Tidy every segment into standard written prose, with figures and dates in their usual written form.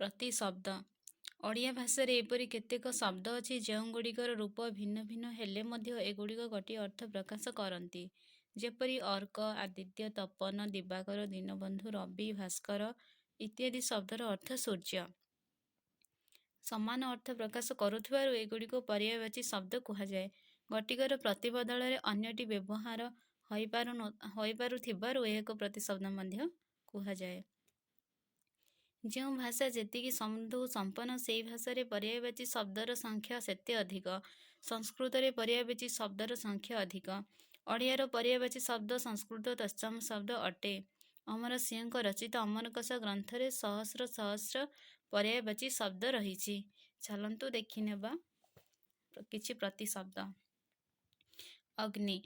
ପ୍ରତିଶବ୍ଦ। ଓଡ଼ିଆ ଭାଷାରେ ଏପରି କେତେକ ଶବ୍ଦ ଅଛି, ଯେଉଁଗୁଡ଼ିକର ରୂପ ଭିନ୍ନ ଭିନ୍ନ ହେଲେ ମଧ୍ୟ ଏଗୁଡ଼ିକ ଗୋଟିଏ ଅର୍ଥ ପ୍ରକାଶ କରନ୍ତି। ଯେପରି ଅର୍କ, ଆଦିତ୍ୟ, ତପନ, ଦିବାକର, ଦୀନବନ୍ଧୁ, ରବି, ଭାସ୍କର ଇତ୍ୟାଦି ଶବ୍ଦର ଅର୍ଥ ସୂର୍ଯ୍ୟ। ସମାନ ଅର୍ଥ ପ୍ରକାଶ କରୁଥିବାରୁ ଏଗୁଡ଼ିକୁ ପର୍ୟାୟବାଚୀ ଶବ୍ଦ କୁହାଯାଏ। ଗୋଟିକର ପ୍ରତିବଦଳରେ ଅନ୍ୟଟି ବ୍ୟବହାର ହୋଇପାରୁଥିବାରୁ ଏହାକୁ ପ୍ରତିଶବ୍ଦ ମଧ୍ୟ କୁହାଯାଏ। ଯେଉଁ ଭାଷା ଯେତିକି ସମୃଦ୍ଧ ଓ ସମ୍ପନ୍ନ, ସେହି ଭାଷାରେ ପର୍ୟାୟବାଚୀ ଶବ୍ଦର ସଂଖ୍ୟା ସେତେ ଅଧିକ। ସଂସ୍କୃତରେ ପର୍ୟାୟବାଚୀ ଶବ୍ଦର ସଂଖ୍ୟା ଅଧିକ। ଓଡ଼ିଆର ପର୍ୟାୟବାଚୀ ଶବ୍ଦ ସଂସ୍କୃତ ତତ୍ସମ ଶବ୍ଦ ଅଟେ। ଅମର ସିଂହଙ୍କ ରଚିତ ଅମରକୋଷ ଗ୍ରନ୍ଥରେ ସହସ୍ର ସହସ୍ର ପର୍ୟାୟବାଚୀ ଶବ୍ଦ ରହିଛି। ଚାଲନ୍ତୁ ଦେଖିନେବା କିଛି ପ୍ରତିଶବ୍ଦ। ଅଗ୍ନି,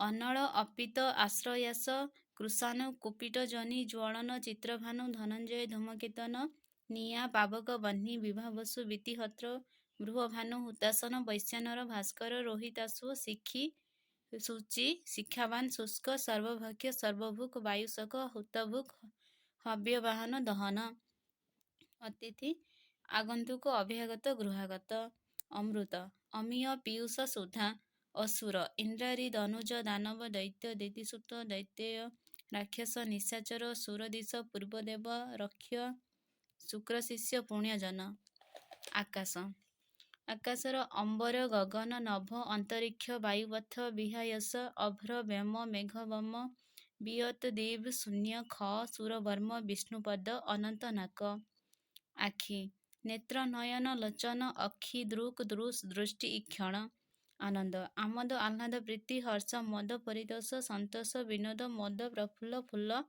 ଅନଳ, ଅପିତ, ଆଶ୍ରୟାସ, କୃଶାନୁ, କୁପିଟଯୋନି, ଜ୍ୱଳନ, ଚିତ୍ରଭାନୁ, ଧନଞ୍ଜୟ, ଧୂମକେତନ, ନିଆଁ, ପାବକ, ବହ୍ନି, ବିଭାବସୁ, ବୀତିହୋତ୍ର, ବୃଷଭାନୁ, ହୁତାଶନ, ବୈଶ୍ୱାନର, ଭାସ୍କର, ରୋହିତାଶ୍ୱ, ଶିଖି, ଶୁଚି, ଶିଖାବାନ୍, ଶୁଷ୍କ, ସର୍ବଭକ୍ଷ୍ୟ, ସର୍ବଭୁକ୍, ବାୟୁସଖ, ହୁତଭୁକ୍, ହବ୍ୟବାହନ, ଦହନ। ଅତିଥି, ଆଗନ୍ତୁକ, ଅଭ୍ୟାଗତ, ଗୃହାଗତ। ଅମୃତ, ଅମୀୟ, ପୀୟୂଷ, ସୁଧା। ଅସୁର, ଇନ୍ଦ୍ରାରି, ଦନୁଜ, ଦାନବ, ଦୈତ୍ୟ, ଦିତିସୁତ, ଦୈତେୟ, ରାକ୍ଷସ, ନିଶାଚର, ସୁରଧୀଶ, ପୂର୍ବଦେବ, ରକ୍ଷ, ଶୁକ୍ରଶିଷ୍ୟ, ପୁଣ୍ୟଜନ। ଆକାଶ, ଆକାଶର ଅମ୍ବର, ଗଗନ, ନଭ, ଅନ୍ତରୀକ୍ଷ, ବାୟୁପଥ, ବିହାୟସ, ଅଭ୍ର, ବ୍ୟୋମ, ମେଘବମ, ବିୟତ୍, ଦିବ୍, ଶୂନ୍ୟ, ଖ, ସୁରବର୍ମ, ବିଷ୍ଣୁପଦ, ଅନନ୍ତ, ନାକ। ଆଖି, ନେତ୍ର, ନୟନ, ଲୋଚନ, ଅକ୍ଷି, ଦୃକ୍, ଦୃଶ୍, ଦୃଷ୍ଟି, ଈକ୍ଷଣ। ଆନନ୍ଦ, ଆମୋଦ, ଆହ୍ଲାଦ, ପ୍ରୀତି, ହର୍ଷ, ମୋଦ, ପରିତୋଷ, ସନ୍ତୋଷ, ବିନୋଦ, ମୋଦ, ପ୍ରଫୁଲ୍ଲ, ଫୁଲ୍ଲ,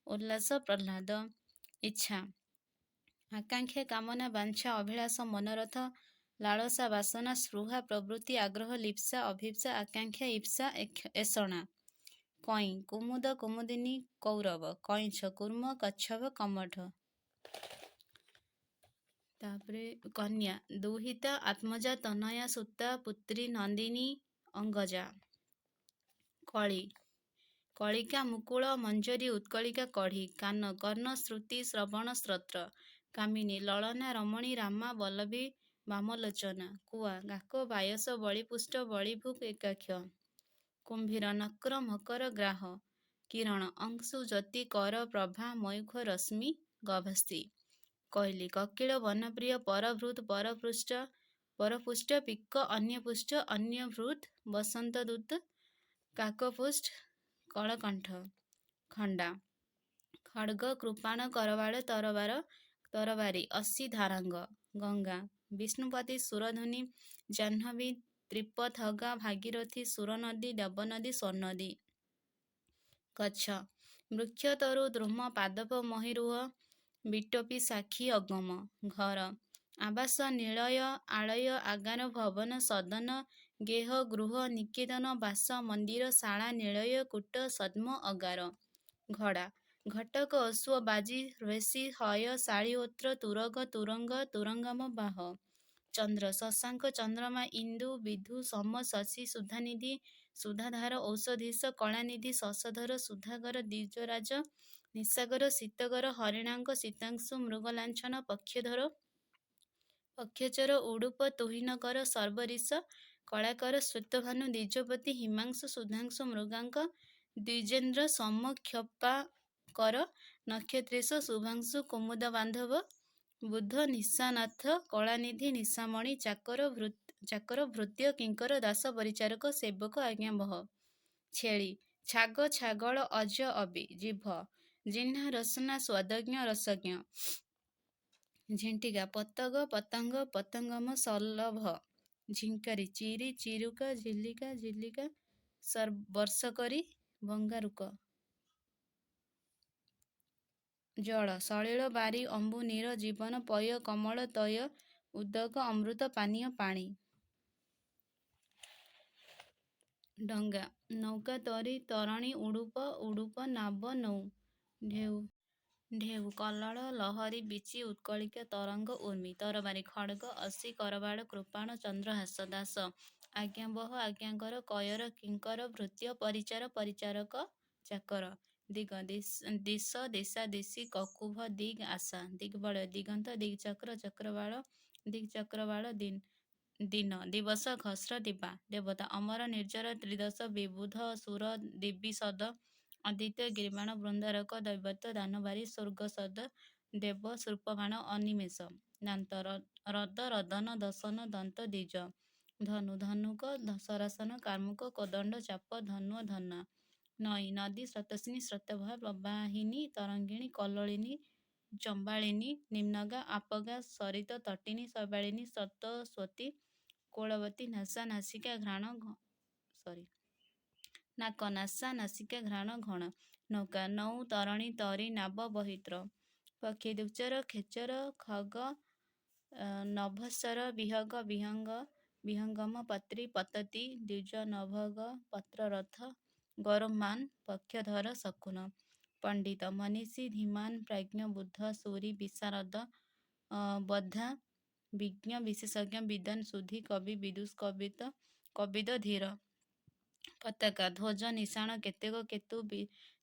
ଉଲ୍ଲାସ, ପ୍ରହ୍ଲାଦ। ଇଚ୍ଛା, ଆକାଂକ୍ଷା, କାମନା, ବାଞ୍ଛା, ଅଭିଳାଷ, ମନୋରଥ, ଲାଳସା, ବାସନା, ସ୍ପୃହା, ପ୍ରବୃତ୍ତି, ଆଗ୍ରହ, ଲିପ୍ସା, ଅଭୀପ୍ସା, ଆକାଂକ୍ଷା, ଈପ୍ସା, ଏଷଣା। କଇଁ, କୁମୁଦ, କୁମୁଦିନୀ, କୌରବ। କଇଁଛ, କୂର୍ମ, କଚ୍ଛପ, କମଠ। ତାପରେ କନ୍ୟା, ଦୁହିତା, ଆତ୍ମଜା, ତନୟା, ସୁତା, ପୁତ୍ରୀ, ନନ୍ଦିନୀ, ଅଙ୍ଗଜା। କଳି, କଳିକା, ମୁକୁଳ, ମଞ୍ଜରୀ, ଉତ୍କଳିକା, କଢ଼ି। କାନ, କର୍ଣ୍ଣ, ଶ୍ରୁତି, ଶ୍ରବଣ, ଶ୍ରୋତ୍ର। କାମିନୀ, ଲଳନା, ରମଣୀ, ରାମା, ବଲ୍ଲଭୀ, ବାମଲୋଚନା। କୁଆ, କାକ, ବାୟସ, ବଳିପୁଷ୍ଟ, ବଳିଭୁକ୍, ଏକାକ୍ଷ। କୁମ୍ଭୀର, ନକ୍ର, ମକର, ଗ୍ରାହ। କିରଣ, ଅଂଶୁ, ଜ୍ୟୋତି, କର, ପ୍ରଭା, ମୟୂଖ, ରଶ୍ମି, ଗଭସ୍ତି। କୋଇଲି, କୋକିଳ, ବନପ୍ରିୟ, ପରଭୃତ୍, ପରପୃଷ୍ଠ, ପରପୁଷ୍ଟ, ପିକ, ଅନ୍ୟପୁଷ୍ଟ, ଅନ୍ୟଭୃତ୍, ବସନ୍ତଦୂତ, କାକପୁଷ୍ଟ, କଳକଣ୍ଠ। ଖଣ୍ଡା, ଖଡ଼୍ଗ, କୃପାଣ, କରବାଳ, ତରବାର, ତରବାରୀ, ଅସି, ଧାରାଙ୍ଗ। ଗଙ୍ଗା, ବିଷ୍ଣୁପତି, ସୁରଧୁନି, ଜାହ୍ନବୀ, ତ୍ରିପଥଗା, ଭାଗୀରଥୀ, ସୁରନଦୀ, ଦେବନଦୀ, ସ୍ୱର୍ଣ୍ଣଦୀ। ଗଛ, ବୃକ୍ଷ, ତରୁ, ଦ୍ରୁମ, ପାଦପ, ମହୀରୁହ, ବିଟପି, ସାକ୍ଷୀ, ଅଗମ। ଘର, ଆବାସ, ନିଳୟ, ଆଳୟ, ଆଗାର, ଭବନ, ସଦନ, ଗେହ, ଗୃହ, ନିକେତନ, ବାସ, ମନ୍ଦିର, ଶାଳା, ନିଳୟ, କୂଟ, ସଦ୍ମ, ଅଗାର। ଘୋଡ଼ା, ଘଟକ, ଅଶ୍ୱ, ବାଜି, ହ୍ବେଶୀ, ହୟ, ଶାଳିହୋତ୍ର, ତୁରଗ, ତୁରଙ୍ଗ, ତୁରଙ୍ଗମ, ବାହ। ଚନ୍ଦ୍ର, ଶଶାଙ୍କ, ଚନ୍ଦ୍ରମା, ଇନ୍ଦୁ, ବିଧୁ, ସୋମ, ଶଶୀ, ସୁଧାନିଧି, ସୁଧାଧାର, ଔଷଧୀଶ, କଳାନିଧି, ଶଶଧର, ସୁଧାକର, ଦ୍ୱିଜରାଜ, ନିଶାକର, ଶୀତକର, ହରିଣାଙ୍କ, ଶୀତାଂଶୁ, ମୃଗଲାଞ୍ଛନ, ପକ୍ଷଧର, ପକ୍ଷଚର, ଉଡ଼ୁପ, ତୁହିନକର, ଶର୍ବରୀଶ, କଳାକର, ଶ୍ୱେତଭାନୁ, ଦ୍ୱିଜପତି, ହିମାଂଶୁ, ସୁଧାଂଶୁ, ମୃଗାଙ୍କ, ଦ୍ୱିଜେନ୍ଦ୍ର, ସମକ୍ଷପାକର, ନକ୍ଷତ୍ରୀଶ, ଶୁଭାଂଶୁ, କୁମୁଦବାନ୍ଧବ, ବୁଧ, ନିଶାନାଥ, କଳାନିଧି, ନିଶାମଣି, ଚାକର, ଭୃତ୍ୟ, କିଙ୍କର, ଦାସ, ପରିଚାରକ, ସେବକ, ଆଜ୍ଞାବହ। ଛେଳି, ଛାଗ, ଛାଗଳ, ଅଜ, ଅବି। ଜିଭ, ଜିହ୍ନା, ରସନା, ସ୍ୱାଦଜ୍ଞ, ରସଜ୍ଞ। ଝିଣ୍ଟିକା, ପତଗ, ପତଙ୍ଗ, ପତଙ୍ଗମ, ଶଲଭ। ଝିଙ୍କାରି, ଚିରି, ଚିରୁକା, ଝିଲିକା, ଝିଲିକା, ବର୍ଷକରୀ, ବଙ୍ଗାରୁକ। ଜଳ, ସଳିଳ, ବାରି, ଅମ୍ବୁ, ନୀର, ଜୀବନ, ପୟ, କମଳ, ତୋୟ, ଉଦକ, ଅମୃତ, ପାନୀୟ, ପାଣି। ଡଙ୍ଗା, ନୌକା, ତରୀ, ତରଣୀ, ଉଡ଼ୁପ, ଉଡ଼ୁପ, ନାବ, ନୌ। ଢେଉ, ଢେଉ, କଲ୍ଲୋଳ, ଲହରୀ, ବୀଚି, ଉତ୍କଳିକା, ତରଙ୍ଗ, ଊର୍ମି। ତରବାରୀ, ଖଡ଼୍ଗ, ଅସି, କରବାଳ, କୃପାଣ, ଚନ୍ଦ୍ରହାସ। ଦାସ, ଆଜ୍ଞାବହ, ଆଜ୍ଞାକର, କୟର, କିଙ୍କର, ଭୃତ୍ୟ, ପରିଚାର, ପରିଚାରକ, ଚାକର। ଦିଗ ଦିଶ ଦିଶା ଦିଶି କକୁଭ ଦିଗ୍ ଆଶା। ଦିଗ୍‌ବଳୟ ଦିଗନ୍ତ ଦିଗ୍‌ଚକ୍ର ଚକ୍ରବାଳ ଦିଗ୍‌ଚକ୍ରବାଳ ଦିନ ଦିବସ ଘସ୍ର ଦିବା। ଦେବତା ଅମର ନିର୍ଜର ତ୍ରିଦଶ ବିବୁଧ ସୁର ଦିବିଷଦ ଆଦିତ୍ୟ ଗୀର୍ବାଣ ବୃନ୍ଦାରକ ଦୈବତ ଦାନବାରି ସ୍ୱର୍ଗସଦ ଦେବ ସୂର୍ପବାଣ ଅନିମେଷ। ଦାନ୍ତ ରଦ ରଦନ ଦଶନ ଦନ୍ତ ଦ୍ୱିଜ। ଧନୁ ଧନୁକ ଶରାସନ କାର୍ମୁକ କୋଦଣ୍ଡ ଚାପ ଧନ୍ୱ ଧନା। ନଈ ନଦୀ ସ୍ରୋତସ୍ୱିନୀ ସ୍ରୋତୋବହା ପ୍ରବାହିନୀ ତରଙ୍ଗିଣୀ କଲ୍ଲୋଳିନୀ ଚମ୍ବାଳିନୀ ନିମ୍ନଗା ଆପଗା ସରିତ ତଟିନୀ ଶୈବାଳିନୀ ସ୍ରୋତସ୍ୱତୀ କୋଳବତୀ ନାସା ନାସିକା ଘ୍ରାଣ ନାକ ନାସା ନାସିକା ଘ୍ରାଣ ଘଣା। ନୌକା ନୌ ତରଣୀ ତରୀ ନାବ ବହିତ୍ର। ପକ୍ଷୀ ଦ୍ୱିଚର ଖେଚର ଖଗ ନଭଶ୍ଚର ବିହଗ ବିହଙ୍ଗ ବିହଙ୍ଗମ ପତ୍ରୀ ପତତି ଦ୍ୱିଜ ନଭଗ ପତ୍ରରଥ ଗରୁତ୍ମାନ୍ ପକ୍ଷଧର ଶକୁନ। ପଣ୍ଡିତ ମନୀଷୀ ଧୀମାନ୍ ପ୍ରାଜ୍ଞ ବୁଦ୍ଧ ସୁରୀ ବିଶାରଦ ବଦ୍ଧା ବିଜ୍ଞ ବିଶେଷଜ୍ଞ ବିଦ୍ୱାନ୍ ସୁଧୀ କବି ବିଦୁଷ୍ କବିଦ ଧୀର। ପତାକା ଧ୍ୱଜ ନିଶାଣ କେତକ କେତୁ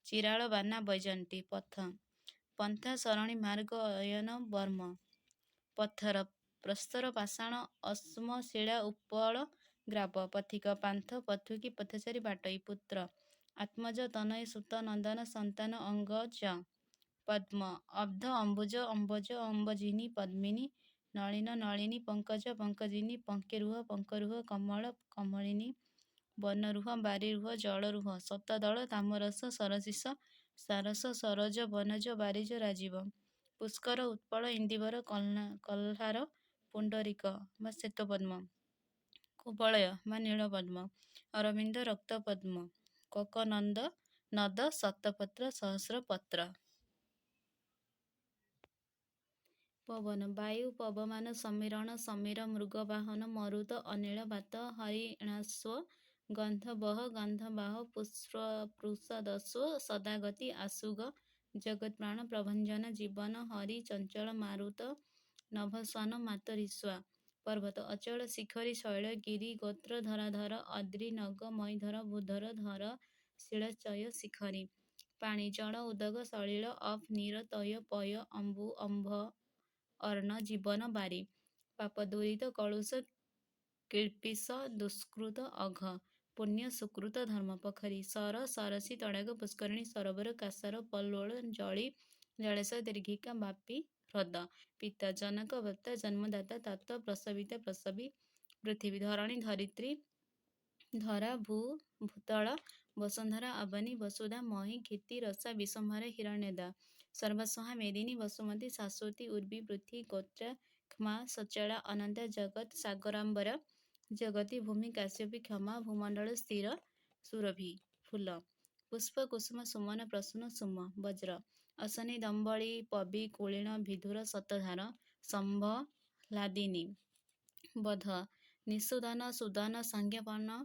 ଚିରାଳ ବାନା ବୈଜୟନ୍ତୀ। ପଥ ପନ୍ଥା ସରଣୀ ମାର୍ଗ ଅୟନ ବର୍ମ। ପଥର ପ୍ରସ୍ତର ପାଷାଣ ଅଶ୍ମ ଶିଳା ଉପଳ ଗ୍ରାବ। ପଥିକ ପାନ୍ଥ ପଥୁକୀ ପଥଚାରୀ ବାଟୋଇ। ପୁତ୍ର ଆତ୍ମଜ ତନୟ ସୁତ ନନ୍ଦନ ସନ୍ତାନ ଅଙ୍ଗଜ। ପଦ୍ମ ଅବ୍ଧ ଅମ୍ବୁଜ ଅମ୍ବଜ ଅମ୍ବଜିନୀ ପଦ୍ମିନୀ ନଳିନ ନଳିନୀ ପଙ୍କଜ ପଙ୍କଜିନୀ ପଙ୍କିରୁହ ପଙ୍କରୁହ କମଳ କମଳିନୀ ବନରୁହ ବାରିରୁହ ଜଳରୁହ ଶତଦଳ ତାମରସ ସରସୀଶ ସାରସ ସରୋଜ ବନଜ ବାରିଜ ରାଜୀବ। ପୁଷ୍କର ଉତ୍ପଳ ଇନ୍ଦୀବର କହ୍ଲାର ପୁଣ୍ଡରୀକ ବା ଶ୍ୱେତପଦ୍ମ। କୁବଳୟ ବା ନୀଳପଦ୍ମ ଅରବିନ୍ଦ ରକ୍ତପଦ୍ମ। କୋକନଦ ନଦ ଶତପତ୍ର ସହସ୍ରପତ୍ର। ପବନ ବାୟୁ ପବମାନ ସମୀରଣ ସମୀର ମୃଗବାହନ ମରୁତ ଅନିଳ ବାତ ହରିଣାଶ୍ୱ ଗନ୍ଧବହ ଗନ୍ଧବାହ ପୃଷଦଶ୍ୱ ସଦାଗତି ଆଶୁଗ ଜଗତ୍ପ୍ରାଣ ପ୍ରଭଞ୍ଜନ ଜୀବନ ହରି ଚଞ୍ଚଳ ମାରୁତ ନଭସ୍ୱାନ ମାତରିଶ୍ୱା। ପର୍ବତ ଅଚଳ ଶିଖରୀ ଶୈଳ ଗିରି ଗୋତ୍ର ଧରାଧର ଅଦ୍ରି ନଗ ମହୀଧର ଭୂଧର ଧର ଶିଳ ଚୟ ଶିଖରୀ। ପାଣି ଜଳ ଉଦକ ସଳିଳ ଅପ୍ ନୀର ତୋୟ ପୟ ଅମ୍ବୁ ଅମ୍ଭ ଅର୍ଣ୍ଣ ଜୀବନ ବାରି। ପାପ ଦୁରିତ କଳୁଷ କିଳ୍ବିଷ ଦୁଷ୍କୃତ ଅଘ ପୁଣ୍ୟ ସୁକୃତ ଧର୍ମ। ପୋଖରୀ ସର ସରସୀ ତଡ଼ାଗ ପୁଷ୍କରିଣୀ ସରୋବର କାସାର ପଲ୍ୱଳ ଜଳି ଜଳାଶୟ ଦୀର୍ଘିକା ବାପି ହ୍ରଦ। ପିତା ଜନକ ଭ୍ରାତା ଜନ୍ମଦାତା ତାତ ପ୍ରସବିତା ପ୍ରସବୀ। ପୃଥିବୀ ଧରଣୀ ଧରିତ୍ରୀ ଧରା ଭୂ ଭୂତଳ ବସୁନ୍ଧରା ଅବନୀ ବସୁଧା ମହୀ କ୍ଷିତି ରସା ବିଶ୍ୱମ୍ଭରା ହିରଣ୍ୟଦା। ସର୍ବସହା ମେଦିନୀ ବସୁମତୀ ଶାଶ୍ୱତୀ ଉର୍ବୀ ପୃଥ୍ୱୀ ଗୋତ୍ରା କ୍ଷ୍ମା ସଚଳା ଅନନ୍ତା ଜଗତ୍ ସାଗରାମ୍ବର ଜଗତୀ ଭୂମି କାଶ୍ୟପୀ କ୍ଷମା ଭୂମଣ୍ଡଳ ସ୍ଥିର ସୁରଭି। ଫୁଲ ପୁଷ୍ପ କୁସୁମ ସୁମନ ପ୍ରସୂନ ସୁମ। ବଜ୍ର ଅଶନି ଦମ୍ବଳି ପବି କୁଳୀନ ବିଧୁର ଶତଧାର ସମ୍ଭ ହ୍ଲାଦିନୀ। ବଧ ନିଷୂଦନ ସୁଦନ ସଂଜ୍ଞାପନ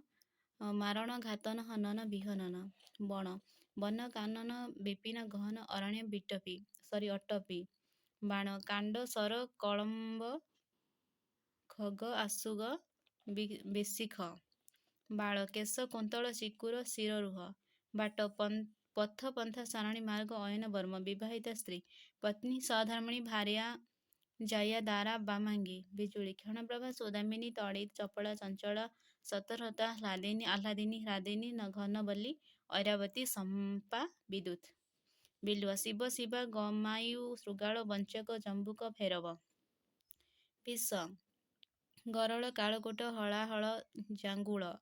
ମାରଣ ଘାତନ ହନନ ବିହନନ। ବଣ ବନ କାନନ ବିପିନ ଗହନ ଅରଣ୍ୟ ବିଟପି ଅଟପି। ବାଣ କାଣ୍ଡ ଶର କଳମ୍ବ ଖଗ ଆଶୁଗ ବିଶିଖ। ବାଳ କେଶ କୁନ୍ତଳ ଚିକୁର ଶିରୋରୁହ। ବାଟ ପଥ ପନ୍ଥା ସରଣୀ ମାର୍ଗ ଅୟନ ବର୍ମ। ବିବାହିତା ସ୍ତ୍ରୀ ପତ୍ନୀ ସହଧର୍ମିଣୀ ଭାର୍ୟା ଜାୟା ଦାରା ବାମାଙ୍ଗୀ। ବିଜୁଳି କ୍ଷଣପ୍ରଭା ସୌଦାମିନୀ ତଡ଼ିତ୍ ଚପଳା ଚଞ୍ଚଳା ଶତହ୍ରଦା ହ୍ଲାଦିନୀ ଆହ୍ଲାଦିନୀ ହ୍ଲାଦିନୀ ଘନବଲ୍ଲୀ ଐରାବତୀ ସମ୍ପା ବିଦ୍ୟୁତ୍। ବିଲୁଆ ଶିବ ଶିବା ଗମାୟୁ ଶୃଗାଳ ବଞ୍ଚକ ଜମ୍ବୁକ ଭୈରବ। ବିଷ ଗରଳ କାଳକୂଟ ହଳାହଳ ଜାଙ୍ଗୁଳ।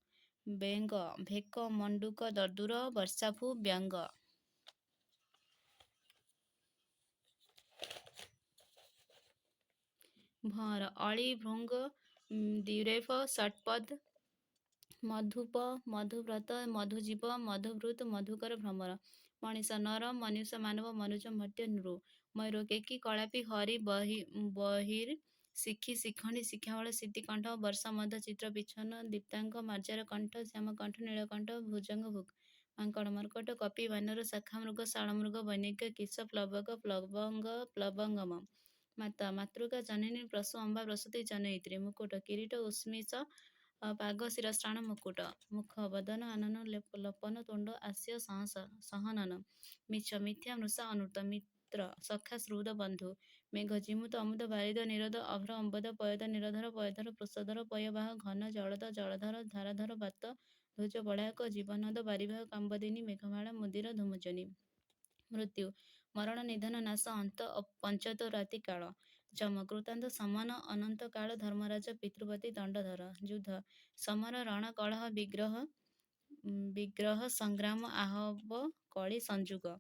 ବେଙ୍ଗ ଭେକ ମଣ୍ଡୁକ ଦର୍ଦୁର ବର୍ଷାଭୂ ବ୍ୟଙ୍ଗ। ଭଅଁର ଅଳି ଭୃଙ୍ଗ ଦ୍ୱିରେଫ ଷଟ୍‌ପଦ। ମଧୁପ ମଧୁବ୍ରତ ମଧୁଜୀବ ମଧୁବୃତ ମଧୁକର ଭ୍ରମର। ମଣିଷ ନର ମନୁଷ୍ୟ ମାନବ ମନୁଜ ମର୍ତ୍ତ୍ୟ ନୃ। ମୟୂର କେକି କଳାପି ହରି ବହିର୍ ଶିଖି ଶିଖଣ୍ଡୀ ଶିଖାବଳ ଶିତିକଣ୍ଠ ବର୍ଷାମଦ ଚିତ୍ର ପିଚ୍ଛନ ଦୀପ୍ତାଙ୍ଗ ମାର୍ଜାର କଣ୍ଠ ଶ୍ୟାମକଣ୍ଠ ନୀଳକଣ୍ଠ ଭୁଜଙ୍ଗ ଭୁକ୍। ମାଙ୍କଡ଼ ମର୍କଟ କପି ବାନର ଶାଖାମୃଗ ଶାଳମୃଗ ବୈନୈକ କିସ ପ୍ଳବକ ପ୍ଲବଙ୍ଗ ପ୍ଲବଙ୍ଗମ। ମାତା ମାତୃକା ଜନନୀ ପ୍ରସୂ ଅମ୍ବା ପ୍ରସୂତି ଜନୟିତ୍ରୀ। ମୁକୁଟ କିରୀଟ ଉଷ୍ଣୀଷ ପାଗ ଶିରସ୍ତ୍ରାଣ ମୁକୁଟ। ମୁଖ ବଦନ ଆନନ ଲପନ ତୁଣ୍ଡ ଆସ୍ୟ ସହନନ। ମିଛ ମିଥ୍ୟା ମୃଷା ଅନୃତ। ମିତ୍ର ସଖା ସୁହୃଦ ବନ୍ଧୁ। ମେଘ ଜୀମୂତ ଅମୁଦ ବାରିଦ ନୀରଦ ଅଭ୍ର ଅମ୍ବଦ ପୟଦ ନୀରଧର ପୟୋଧର ପୃଷଧର ପୟବାହ ଘନ ଜଳଦ ଜଳଧର ଧାରାଧର ବାତ ଧ୍ୱଜ ବଳାହକ ଜୀବନଦ ବାରିବାହ କାମ୍ବଦିନୀ ମେଘମାଳା ମୁଦିର ଧୂମଯୋନି। ମୃତ୍ୟୁ ମରଣ ନିଧନ ନାଶ ଅନ୍ତ ପଞ୍ଚତ ରାତି କାଳ। ଯମ କୃତାନ୍ତ ଶମନ ଅନନ୍ତକାଳ ଧର୍ମରାଜ ପିତୃପତି ଦଣ୍ଡଧର। ଯୁଦ୍ଧ ସମର ରଣ କଳହ ବିଗ୍ରହ ସଂଗ୍ରାମ ଆହବ କଳି ସଂଯୁଗ।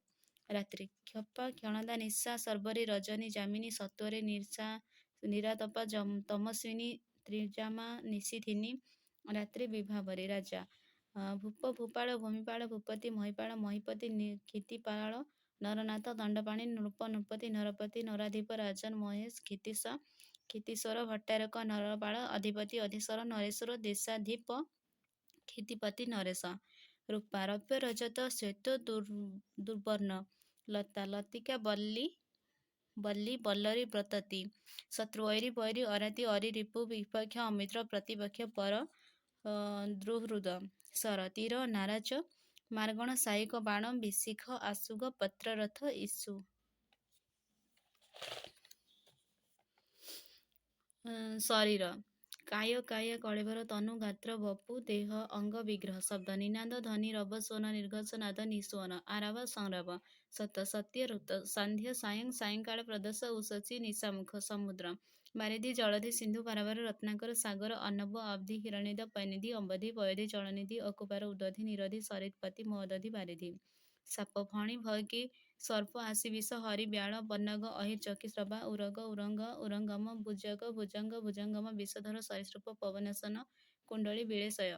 ରାତ୍ରି କ୍ଷପା କ୍ଷଣଦା ନିଶା ଶର୍ବରୀ ରଜନୀ ଯାମିନୀ ସତ୍ୱରୀ ନିରାତପା ତମସ୍ୱିନୀ ତ୍ରିଯାମା ନିଶୀଥିନୀ ରାତ୍ରି ବିଭାବରୀ। ରାଜା ଭୂପ ଭୂପାଳ ଭୂମିପାଳ ଭୂପତି ମହୀପାଳ ମହୀପତି କ୍ଷିତିପାଳ ନରନାଥ ଦଣ୍ଡପାଣି ନୃପ ନୃପତି ନରପତି ନରାଧିପ ରାଜନ ମହେଶ କ୍ଷିତୀଶ କ୍ଷିତୀଶ୍ୱର ଭଟ୍ଟାରକ ନରପାଳ ଅଧିପତି ଅଧୀଶ୍ୱର ନରେଶ୍ୱର ଦେଶାଧିପ କ୍ଷିତିପତି ନରେଶ। ରୂପା ରୌପ୍ୟ ରଜତ ଶ୍ୱେତ ଦୁର୍ବର୍ଣ୍ଣ। ଲତା ଲତିକା ବଲ୍ଲୀ ବଲ୍ଲୀ ବଲ୍ଲରୀ ବ୍ରତତୀ। ଶତ୍ରୁ ଐରି ବୈରୀ ଅରାତି ଅରି ରିପୁ ବିପକ୍ଷ ଅମିତ୍ର ପ୍ରତିପକ୍ଷ ପର ଦୁର୍ହୃଦ। ଶର ତୀର ନାରାଚ ମାର୍ଗଣ ଶାୟକ ବାଣ ବିଶିଖ ଆଶୁଗ ପତ୍ରରଥ ଇଷୁ। ଶରୀର କାୟ କାୟା କଳେବର ତନୁ ଗାତ୍ର ବପୁ ଦେହ ଅଙ୍ଗ ବିଗ୍ରହ। ଶବ୍ଦ ନିନାଦ ଧ୍ୱନି ରବ ସ୍ୱନ ନିର୍ଘୋଷ ନାଦ ନିଃସ୍ୱନ ଆରବ ସଂରବ। ସତ ସତ୍ୟ ଋତ। ସାନ୍ଧ୍ୟ ସାୟଂ ସାୟଂକାଳ ପ୍ରଦୋଷ ଉଷସୀ ନିଶାମୁଖ। ସମୁଦ୍ର ବାରିଧି ଜଳଧି ସିନ୍ଧୁ ପାରାବାର ରତ୍ନାକର ସାଗର ଅର୍ଣ୍ଣବ ଅବ୍ଧି ହିରଣ୍ୟଦ ପୟନିଧି ଅମ୍ବଧି ପୟୋଧି ଜଳନିଧି ଅକୁପାର ଉଦଧି ନୀରଧି ସରିତ୍ପତି ମହୋଦଧି ବାରିଧି। ସାପ ଫଣୀ ଭୈକି ସର୍ପ ଆଶିବିଷ ହରି ବ୍ୟାଳ ପନ୍ନଗ ଅହିର ଚକ୍ଷୁଶ୍ରବା ଉରଗ ଉରଙ୍ଗ ଉରଙ୍ଗମ ଭୁଜଗ ଭୁଜଙ୍ଗ ଭୁଜଙ୍ଗମ ବିଷଧର ସରୀସୃପ ପବନାସନ କୁଣ୍ଡଳୀ ବିଳେଶୟ।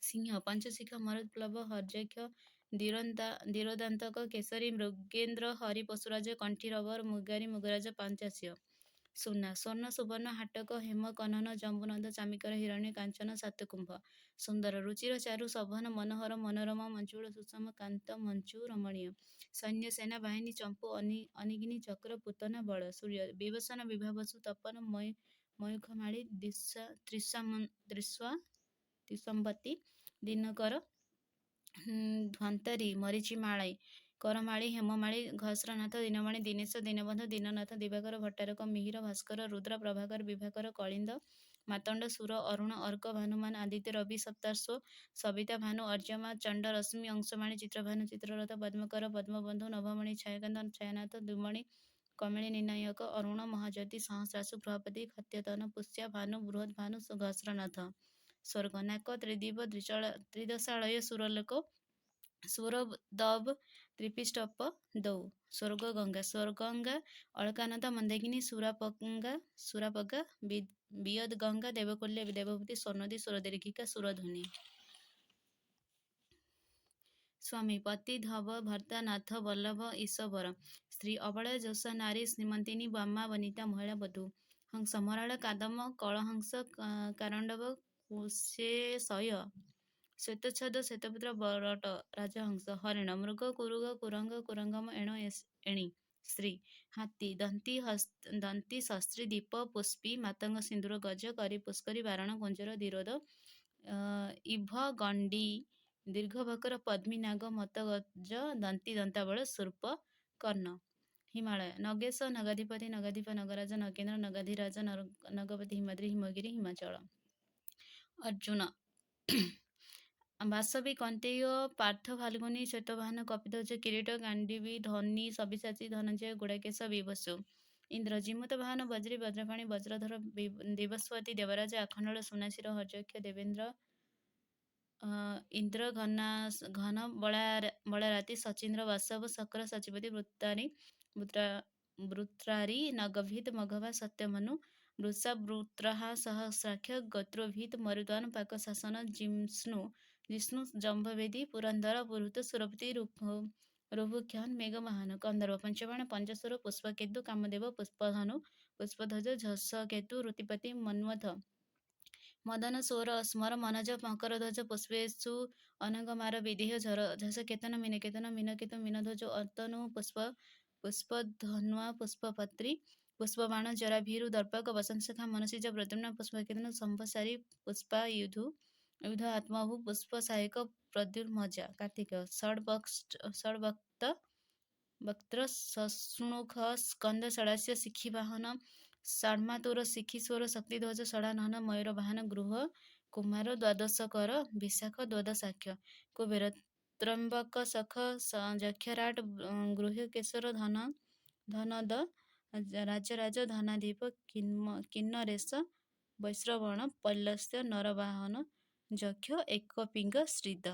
ସିଂହ ପଞ୍ଚଶିଖା ମରୁତ୍ପ୍ଲବ ହର୍ଯ୍ୟକ୍ଷ ଧୀରୋଦାନ୍ତକ କେଶରୀ ମୃଗେନ୍ଦ୍ର ହରି ପଶୁରାଜ କଣ୍ଠୀରବ ମୃଗାରୀ ମୃଗରାଜ ପାଞ୍ଚାସ୍ୟ। ସୁନା ସ୍ୱର୍ଣ୍ଣ ସୁବର୍ଣ୍ଣ ହାଟକ ହେମ କନନ ଜମ୍ବୁନଦ ଚାମିକର ହିରଣ୍ୟ କାଞ୍ଚନ ସାତୁକୁମ୍ଭ। ସୁନ୍ଦର ରୁଚିର ଚାରୁ ଶୋଭନ ମନୋହର ମନୋରମା ମଞ୍ଜୁଳ ସୁଷମ କାନ୍ତ ମଞ୍ଚୁ ରମଣୀୟ। ସୈନ୍ୟ ସେନା ବାହିନୀ ଚମ୍ପୁ ଅନିଘ୍ନି ଚକ୍ର ପୂତନା ବଳ। ସୂର୍ଯ୍ୟ ବିବସ୍ୱାନ ବିଭାବସୁ ତପନ ମୟୂଖମାଳୀ ତ୍ରିସମ୍ବତି ଦିନକର ଧ୍ୱାନ୍ତରୀ ମରୀଚିମାଳୀ କରମାଳୀ ହେମମାଳୀ ସହସ୍ରନାଥ ଦୀନମଣି ଦୀନେଶ ଦୀନବନ୍ଧୁ ଦୀନନାଥ ଦିବାକର ଭଟ୍ଟାରକ ମିହିର ଭାସ୍କର ରୁଦ୍ର ପ୍ରଭାକର ବିଭାକର କଳିନ୍ଦ ମାର୍ତ୍ତଣ୍ଡ ସୁର ଅରୁଣ ଅର୍କ ଭାନୁମାନ ଆଦିତ୍ୟ ରବି ସପ୍ତାଶ୍ୱ ସବିତା ଭାନୁ ଅର୍ଯ୍ୟମା ଚଣ୍ଡ ରଶ୍ମି ଅଂଶୁମାଳୀ ଚିତ୍ରଭାନୁ ଚିତ୍ରରଥ ପଦ୍ମକର ପଦ୍ମବନ୍ଧୁ ନଭମଣି ଛାୟାକାନ୍ତ ଛାୟାନାଥ ଦ୍ୟୁମଣି କମିଳି ନିର୍ଣ୍ଣାୟକ ଅରୁଣ ମହାଜ୍ୟୋତି ସହସ୍ରାଶୁ ଗୃହପତି ଖତ୍ୟତନ ପୁଷ୍ୟା ଭାନୁ ବୃହଦ୍ଭାନୁ ସହସ୍ରନାଥ। ସ୍ୱର୍ଗ ନାକ ତ୍ରିଦିବ ତ୍ରିଦଶାଳୟ ସୁରଲୋକ ସୁରଦବ ତ୍ରିପିଷ୍ଟପ ଦୌ। ସ୍ୱର୍ଗ ଗଙ୍ଗା ସ୍ୱର୍ଗଙ୍ଗା ଅଳକାନନ୍ଦା ମନ୍ଦାକିନୀ ସୁରାପଗା ବିୟଦଗଙ୍ଗା ଦେବକୁଲ୍ୟ ଦେବଭୂତି ସ୍ୱର୍ଣ୍ଣଦୀ ସ୍ୱରଦୀର୍ଘିକା ସୁରଧୁନି। ସ୍ୱାମୀ ପତି ଧବ ଭର୍ତ୍ତା ନାଥ ବଲ୍ଲଭ ଈଶବର। ସ୍ତ୍ରୀ ଅବଳା ଯୋଷା ନାରୀ ସୀମନ୍ତିନୀ ବାମା ବନିତା ମହିଳା ବଧୂ। ହଂସ ମରାଳ କାଦମ କଳହଂସ କାରଣ୍ଡବ କୁଶେଶୟ ଶ୍ୱେତଚ୍ଛଦ ଶ୍ୱେତପୁତ୍ର ବରଟ ରାଜହଂସ। ହରିଣ ମୃଗ କୁରୁଗ କୁରଙ୍ଗ କୁରଙ୍ଗମ ଏଣ ଏଣୀ। ସ୍ତ୍ରୀ ହାତୀ ଦନ୍ତୀ ଶସ୍ତ୍ରୀ ଦୀପ ପୁଷ୍ପୀ ମାତଙ୍ଗ ସିନ୍ଦୁର ଗଜ କରି ପୁଷ୍କରୀ ବାରଣ କୁଞ୍ଜର ଧୀରୋଦ ଇଭ ଗଣ୍ଡି ଦୀର୍ଘବକ୍ର ପଦ୍ମୀ ନାଗ ମତ୍ତଗଜ ଦନ୍ତୀ ଦନ୍ତାବଳ ସୂର୍ପ କର୍ଣ୍ଣ। ହିମାଳୟ ନଗେଶ ନଗାଧିପତି ନଗାଧିପ ନଗରାଜ ନଗେନ୍ଦ୍ର ନଗାଧିରାଜ ନଗପତି ହିମାଦ୍ରି ହିମଗିରି ହିମାଚଳ। ଅର୍ଜୁନ ବାସବୀ କୌନ୍ତେୟ ପାର୍ଥ ଫାଲ୍ଗୁନୀ ଶ୍ୱେତବାହନ କପିଧ୍ୱଜ କିରୀଟ ଗାଣ୍ଡିବୀ ଧନୀ ସବ୍ୟସାଚୀ ଧନଞ୍ଜୟ ଗୁଡ଼ାକେଶ ବିବସୁ। ଇନ୍ଦ୍ର ଜୀମୂତବାହନ ବଜ୍ରୀ ବଜ୍ରପାଣି ବଜ୍ରଧର ଦିବସ୍ପତି ଦେବରାଜ ଆଖଣ୍ଡଳ ସୁନାଶିର ହର୍ଯ୍ୟକ୍ଷ ଦେବେନ୍ଦ୍ର ଇନ୍ଦ୍ର ଘନ ବଳାରାତି ସଚୀନ୍ଦ୍ର ବାସବ ଶକ୍ର ଶଚୀପତି ବୃତ୍ରାରି ନଗଭିତ ମଘବା ସତ୍ୟମନୁ ବୃଷା ବୃତ୍ରହା ସହସ୍ରାକ୍ଷ ଗୋତ୍ରୋଭିତ ମରୁଦ୍ୱାନ ପାକଶାସନ ଜିଷ୍ଣୁ ଜମ୍ଭବେଦୀ ପୁରନ୍ଦର ପୁରୁତ ସୁରପତି ଋଭୁକ୍ଷନ୍ ମେଘବାହନ। ଗନ୍ଧର୍ବ ପଞ୍ଚବାଣ ପଞ୍ଚସୁର ପୁଷ୍ପକେତୁ କାମଦେବ ପୁଷ୍ପଧନୁ ପୁଷ୍ପଧ୍ୱଜ ଝଷକେତୁ ଋତିପତି ମନ୍ମଥ ମଦନ ସ୍ୱର ସ୍ମର ମନୋଜ ମକରଧ୍ୱଜ ପୁଷ୍ପେଶୁ ଅନଙ୍ଗମାର ବିଦେହ ଝଷକେତନ ମୀନକେତନ ମୀନକେତୁ ମୀନଧ୍ୱଜ ଅତନୁ ପୁଷ୍ପଧନ୍ୱା ପୁଷ୍ପପତ୍ରୀ ପୁଷ୍ପବାଣ ଜରାଭୀରୁ ଦର୍ପକ ବସନ୍ତସଖା ମନସିଜ ପ୍ରଦ୍ୟୁମ୍ନ ପୁଷ୍ପକେତନ ସମ୍ଭସାରୀ ପୁଷ୍ପାୟୁଧୁ ୟୁଧ ଆତ୍ମଭୁ ପୁଷ୍ପ ସାୟକ ପ୍ରଦ୍ୟୁମ୍ନଜା। କାର୍ତ୍ତିକ ଷଡ଼ବକ୍ତ ବକ୍ତ୍ର ସଶୃଙ୍ଖ ସ୍କନ୍ଦ ଷଡ଼ାସ୍ୟ ଶିଖିବାହନ ଷାଢ଼ମାତୁର ଶିଖିଶ୍ୱର ଶକ୍ତିଧ୍ୱଜ ଷଡ଼ାନନ ମୟୂରବାହନ ଗୃହ କୁମାର ଦ୍ୱାଦଶକର ବିଶାଖ ଦ୍ୱାଦଶାକ୍ଷ। କୁବେର ତ୍ର୍ୟମ୍ବକ ସଖ ଯକ୍ଷରାଟ ଗୃହ୍ୟକେଶ୍ୱର ଧନ ଧନଦ ରାଜରାଜ ଧନାଧିପ କିନ୍ନରେଶ ବୈଶ୍ରବଣ ପୌଲସ୍ତ୍ୟ ନରବାହନ ଯକ୍ଷ ଏକପିଙ୍ଗ ଶ୍ରୀଦ।